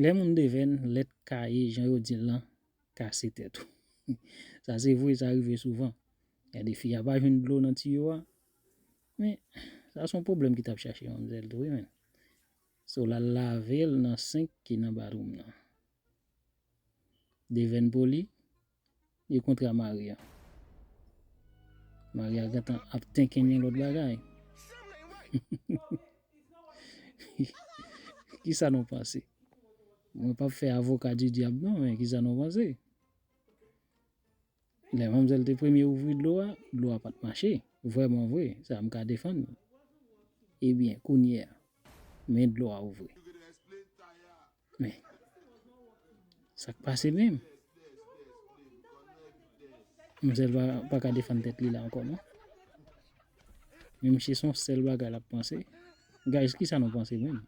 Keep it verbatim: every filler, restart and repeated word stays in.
Lè moun devèn, lèt kaye, jan yo di l lan, kase tèt ou. Sa se vre, sa rive souvan. Gade fi a pa jwenn dlo nan tiyo a. Men, sa se yon pwoblèm ki t ap chache manmzèl tou, wi, men. So, l al lave l nan senk ki nan bathroom nan. Devèn poli, li kontre a Maria. Maria gentan ap tenken yon lòt bagay. Kisa nou panse? Mwen p ap fè avoka di dyab non, men kisa nou panse? Lè manmzèl te premye ouvri dlo a, dlo a pa t mache. Vrèman vre, sa m ka defann li. Ebyen, kounye a, men dlo a ouvri. Men, sa k pase menm? Manmzèl pa, pa ka defann tèt li la ankò, non? Men misye se yon sèl bagay l ap panse. Guys, kisa nou panse menm?